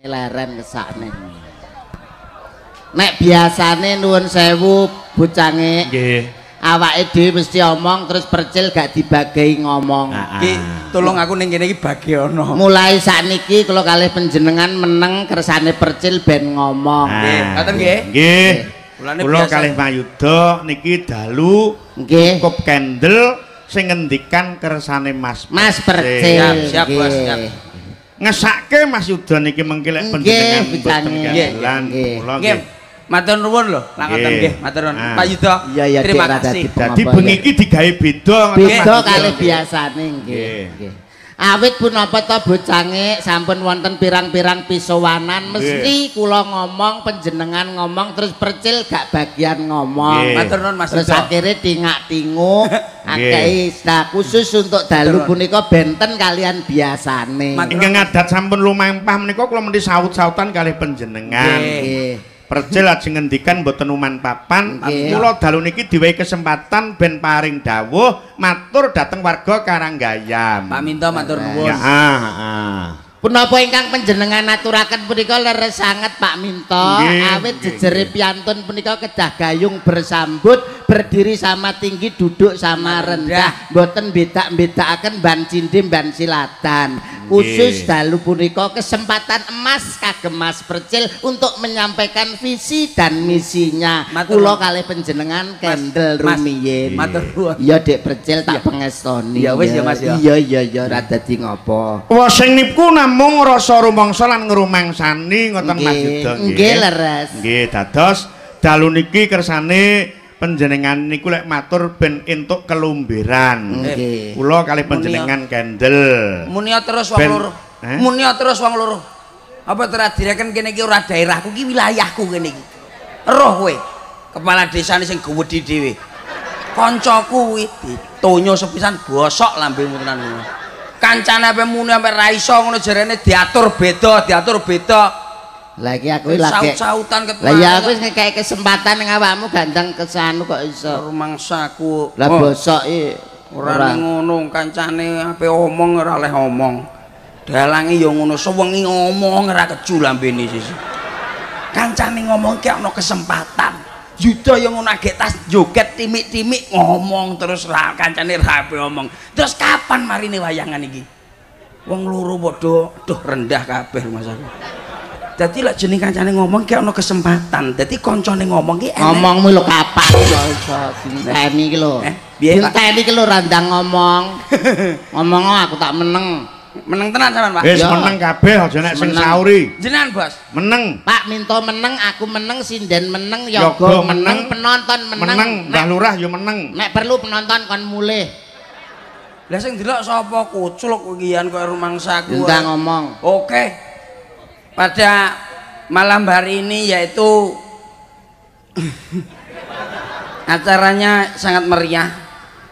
Leren kesakne. Nek biasane nuwun sewu bocange. Nggih. Awake dhewe mesti omong terus Percil gak dibagi ngomong. Ki tolong aku ning kene iki bagiono. Mulai sakniki kula kalih panjenengan meneng kersane Percil ben ngomong. Nggih, ngoten nggih. Nggih. Kula kalih Mayuda niki dalu nggih cukup kendel sing ngendikan kersane Mas Mas Percil. Siap, siap Bos, siap. Ngesake Mas Yuda niki mengki lek panjenengan mboten kendelan kula nggih. Matur nuwun lho, lak ngoten nggih, matur nuwun. Pak Yuda. Terima kasih. Dadi bengi iki digawe beda ngoten. Beda kalih biasane nggih. Nggih. Awit punapa ta bocange sampun wonten pirang-pirang pisowanan mesti kula ngomong panjenengan ngomong terus Percil gak bagian ngomong. Matur nuwun Mas Yuda. Terus akhire tingak-tinguk akeh. Nah khusus untuk dalu punika benten kalian biasane. Ingkang adat sampun lumampah menika kula mesti saut-sautan kalih panjenengan. Nggih. Percil lajeng ngendikan mboten uman papan. Kula dalu niki diwehi kesempatan ben paring dawuh matur dhateng warga Karanggayam. Pak Minto matur nuwun. Ya, heeh. Punapa ingkang panjenengan aturaken punika leres sanget Pak Minto. Awit jejere piantun punika kedah gayung bersambut, berdiri sama tinggi, duduk sama rendah, mboten bedak-bedakaken ban cindhe ban silatan. Khusus dalu punika kesempatan emas kagem Mas Percil untuk menyampaikan visi dan misinya. Kula kalih panjenengan kendel rumiyin. Matur nuwun. Iya Dik Percil tak pengestoni. Ya wis ya Mas ya. Iya iya iya ora dadi ngopo. Wosing niku namung rasa rumangsa lan ngrumangsani ngoten Mas Yuda nggih. Nggih leres. Nggih dados dalu niki kersane panjenengan niku lek matur ben entuk kelumbiran. Nggih. Kula kalih panjenengan kendel. Munia terus wong loro. Munia terus wong loro. Apa ora direken kene iki ora daerahku iki wilayahku kene iki. Roh kowe. Kepala desane sing gedhi dhewe. Kancaku kuwi ditonyo sepisan bosok lambemu tenan ngono. Kancane ape muni sampe ra iso ngono jarene diatur beda, diatur beda. Lah iki aku lagi saut-sautan ketemu. Lah ya aku wis ngekeki kesempatan ning awakmu gandeng kesanu kok iso. Rumangsaku. Lah bosok iki ora ngono, kancane ape omong ora oleh omong. Dalange ya ngono, sewengi ngomong ora keju lambene sisi. Kancane ngomong ki ana kesempatan. Yuda yang ngono agek tas joget timik-timik ngomong terus ra kancane ra ape omong. Terus kapan marine wayangan iki? Wong loro padha duh rendah kabeh rumangsaku. Dadi lek jeneng kancane ngomong ki ana kesempatan. Dadi kancane ngomong ki ngomongmu lho kapan kok iso dinteni iki lho. Piye Pak? Dinteni iki lho randang ngomong. Ngomong aku tak meneng. Meneng tenan sampean Pak? Wis meneng kabeh aja nek sing sauri. Jenengan Bos. Meneng. Pak Minto meneng, aku meneng, sinden meneng, yoga meneng, penonton meneng. Meneng, Mbah Lurah ya meneng. Nek perlu penonton kon mulih. Lah sing delok sapa kuculuk iki kok rumangsaku. Ndang ngomong. Oke. Pada malam hari ini yaitu acaranya sangat meriah.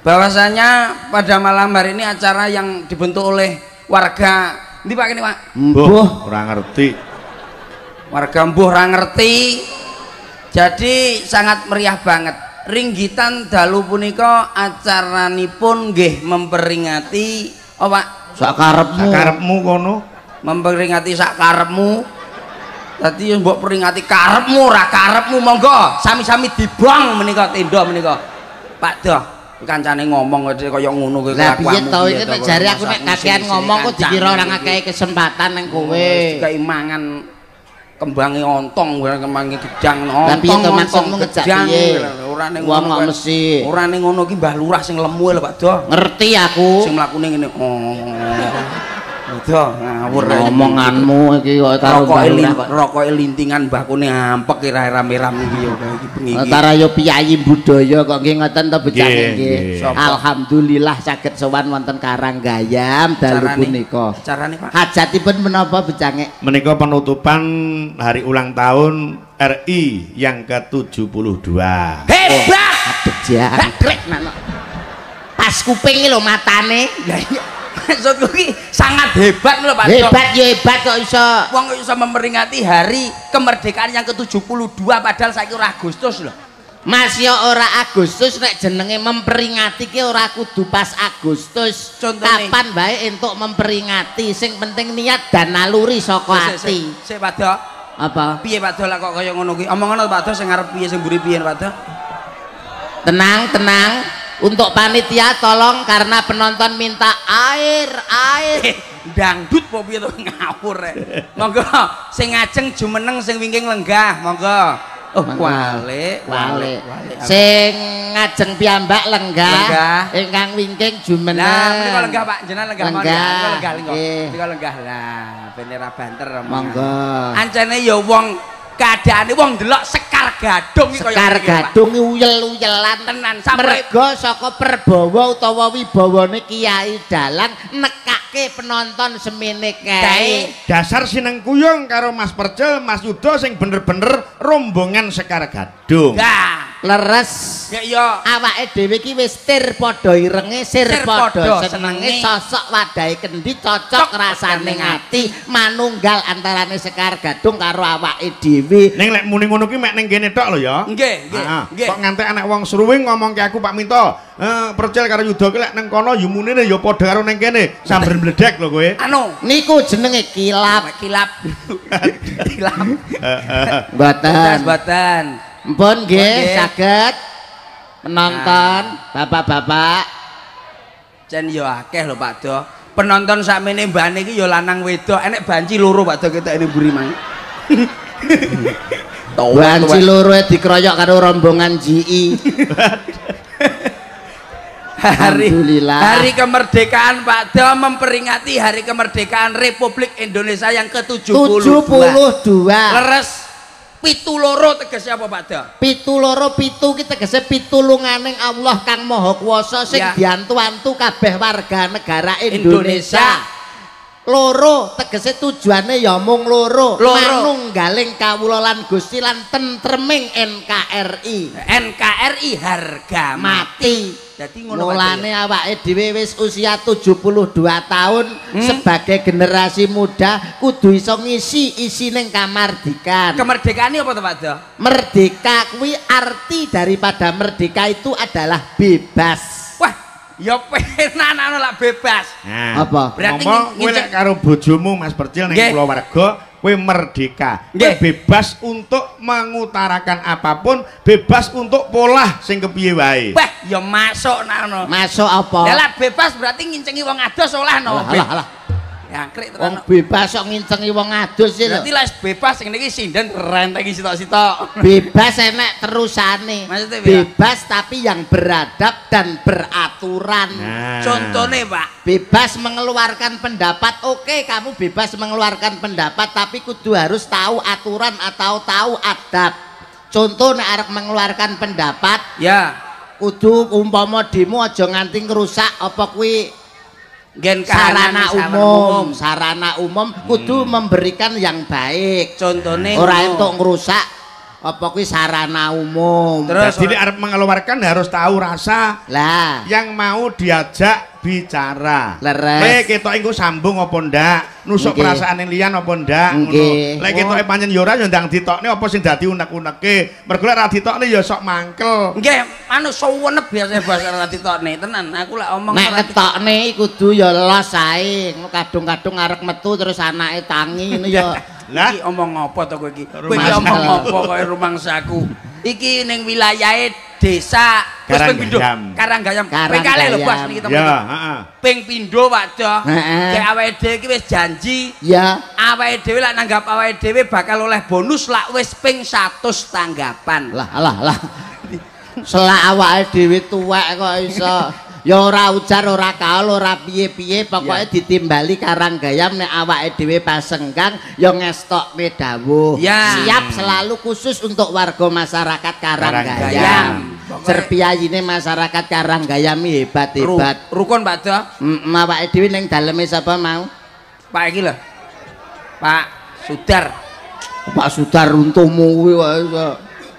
Bahwasanya pada malam hari ini acara yang dibentuk oleh warga ndi Pak kene Pak? Mbuh, ora ngerti. Warga mbuh ora ngerti. Jadi sangat meriah banget. Ringgitan dalu punika acaranipun nggih memperingati oh Pak, sak karepmu. Sak karepmu kono. Memperingati sak karepmu. Dadi yo mbok peringati karepmu ora karepmu monggo sami-sami dibong menika tenda menika. Pak Doh kancane ngomong kaya ngono kowe kelakuanmu. Lah piye to iki nek jare aku nek kakean ngomong kok dikira ora ngakei kesempatan nang kowe. Dikai mangan kembange ontong, kembange gedang ontong. Lah piye to maksudmu ngejak piye? Ora ning ngono mesti. Ora ning ngono ki Mbah Lurah sing lemu lho Pak Doh. Ngerti aku. Sing mlakune ngene. Doh ngawur omonganmu iki kok karo Mbah Lurah kok. Rokoke lintingan mbahkune ampek ora ram-ram iki yo iki bengi iki. Antara yo piyayi budaya kok nggih ngoten to becake nggih. Alhamdulillah saged sowan wonten Karanggayam dalu punika. Carane Pak. Hajatipun menapa becange? Menika penutupan hari ulang tahun RI yang ke-72. Hebat. Aduh jangkrik nano. Pas kuping lho matane. Lah iya. Maksudku ki sangat hebat lho Pak. Hebat ya hebat kok iso. Wong kok iso memperingati hari kemerdekaan yang ke-72 padahal saiki ora Agustus lho. Mas yo ora Agustus nek jenenge memperingati ki ora kudu pas Agustus. Contone. Kapan wae entuk memperingati, sing penting niat dan naluri saka ati. Sik Pak Dok. Apa? Piye Pak Dok lah kok kaya ngono kuwi? Omongono Pak Dok sing arep piye sing mburi piye Pak Dok? Tenang, tenang. Untuk panitia tolong karena penonton minta air, air. Dangdut po piye to ngawur rek. Monggo sing ngajeng jumeneng sing wingking lenggah, monggo. Oh, wale, wale. Sing ngajeng piyambak lenggah, ingkang wingking jumeneng. Lah, menika lenggah Pak, jenengan lenggah mawon. Menika lenggah lenggo. Menika lenggah lah, ben ora banter. Monggo. Ancene ya wong keadaane wong ndelok Sekar Gadung iki kaya Sekar Gadung uyel-uyelan tenan sampe mergo saka perbawa utawa wibawane Kiai Dalang nekake penonton semene kae. Dasar sineng kuyung karo Mas Percil, Mas Yuda sing bener-bener rombongan Sekar Gadung. Lah, leres. Ya iya, awake dhewe iki wis tir padha irenge, sir padha senenge, sosok wadahe kendi cocok rasane ati, manunggal antarane Sekar Gadung karo awake dhewe. Ning lek muni ngono ki mek ning kene tok lho ya. Nggih, nggih. Kok ngantek anak wong sruwing ngomongke aku Pak Minto, Percil karo Yuda ki lek nang kono ya munine ya padha karo ning kene, samber mledek lho kowe. Anu, niku jenenge kilap. Kilap. Kilap. Mboten. Mboten. Mpun nggih saged penonton bapak-bapak. Jan ya akeh lho Pak Do. Penonton sakmene mbane iki ya lanang wedok, enek banci loro Pak Do ketok ning mburi mang. Banci loro dikeroyok karo rombongan GI. Alhamdulillah. Hari kemerdekaan Pak Do memperingati hari kemerdekaan Republik Indonesia yang ke-72. 72. Leres. 72 tegese apa Pak Do? 72 pitu ki tegese pitulunganing Allah Kang Maha Kuwasa sing diantu-antu kabeh warga negara Indonesia. Loro tegese tujuane ya mung loro, manunggaling kawula lan Gusti lan tentreming NKRI. NKRI harga mati. Dadi ngono mulane awake dhewe wis usia 72 tahun sebagai generasi muda kudu iso ngisi isine kamardikan. Kemerdekaan apa to Pak Do? Merdeka kuwi arti daripada merdeka itu adalah bebas. Wah, ya penan ana lak bebas. Nah, apa? Berarti kowe lek karo bojomu Mas Percil ning kulawarga kowe merdeka. Kowe bebas untuk mengutarakan apapun, bebas untuk polah sing kepiye wae. Wah, ya masuk nang. Masuk apa? Lah lak bebas berarti ngincengi wong adus olah no. Alah alah. Jangkrik tenan. Wong bebas kok ngincengi wong adus sih lho. Berarti lek bebas sing niki sinden rentengi sitok-sitok. Bebas enek terusane. Bebas tapi yang beradab dan beraturan. Nah. Contone, Pak. Bebas mengeluarkan pendapat. Oke, kamu bebas mengeluarkan pendapat tapi kudu harus tahu aturan atau tahu adab. Contoh nek arep mengeluarkan pendapat, ya, kudu umpama demo aja nganti ngrusak apa kuwi gen sarana umum, sarana umum kudu memberikan yang baik. Contone ora entuk ngrusak apa kuwi sarana umum. Terus jadi arep mengeluarkan harus tahu rasa lah yang mau diajak bicara. Leres. Lek ketoke engko sambung apa ndak, nusuk perasaane liyan apa ndak ngono. Lek ketoke pancen ya ora ya ndang ditokne apa sing dadi unek-uneke. Mergo lek ora ditokne ya sok mangkel. Nggih, anu suwenep biasa basa ora ditokne. Tenan, aku lek omong nek ngetokne kudu ya los ae. Kadung-kadung arek metu terus anake tangi ngono ya. Lah iki omong apa to kowe iki? Kowe iki omong apa kaya rumangsaku? Iki ning wilayahe desa ping pindho Karanggayam. Ping kalih lho Bos niki temen. Ya, heeh. Ping pindho Pak Do. Nek awake dhewe iki wis janji. Ya. Awake dhewe lak nanggap awake dhewe bakal oleh bonus lak wis ping 100 tanggapan. Lah lah lah. Selak awake dhewe tuwek kok iso. Ya ora ujar ora kaol ora piye-piye pokoke ditimbali Karanggayam nek awake dhewe pasenggang ya ngestokne dawuh. Siap selalu khusus untuk warga masyarakat Karanggayam. Serpiyayine masyarakat Karanggayam hebat-hebat. Rukun Pak Do. Awake dhewe ning daleme sapa mau? Pak iki lho. Pak Sudar. Pak Sudar untumu kuwi kok iso.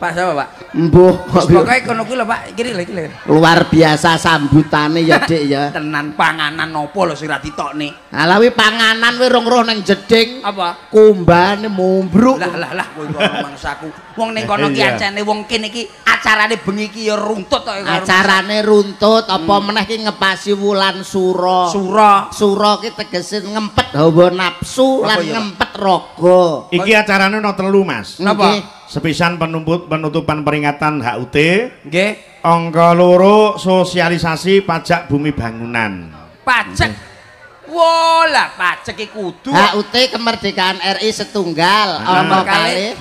Pak sapa, Pak? Mbuh. Pokoke kono kuwi lho, Pak. Iki lho, iki lho. Luar biasa sambutane ya, Dik ya. Tenan panganan opo lho sing ra ditokne? Alah wi panganan wi rong roh nang jeding. Apa? Kumbane mumbruk. Lah lah lah kowe kok mangsaku. Wong ning kono ki ancene wong kene iki acarane bengi iki ya runtut kok. Acarane runtut apa meneh ki ngepasi wulan sura. Sura. Sura ki tegese ngempet hawa nafsu lan ngempet raga. Iki acarane ana telu, Mas. Napa? Sepisan penutupan peringatan HUT. Nggih. Angka loro sosialisasi pajak bumi bangunan. Pajak. Wolah, pajak iki kudu. HUT kemerdekaan RI setunggal. Angka kalih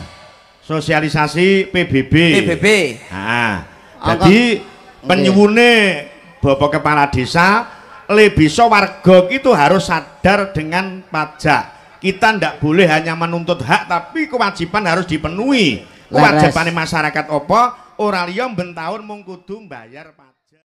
sosialisasi PBB. PBB. Heeh. Dadi penyuwune Bapak Kepala Desa le bisa warga itu harus sadar dengan pajak. Kita ndak boleh hanya menuntut hak tapi kewajiban harus dipenuhi. Kewajibane masyarakat apa ora liya ben taun mung kudu mbayar pajak.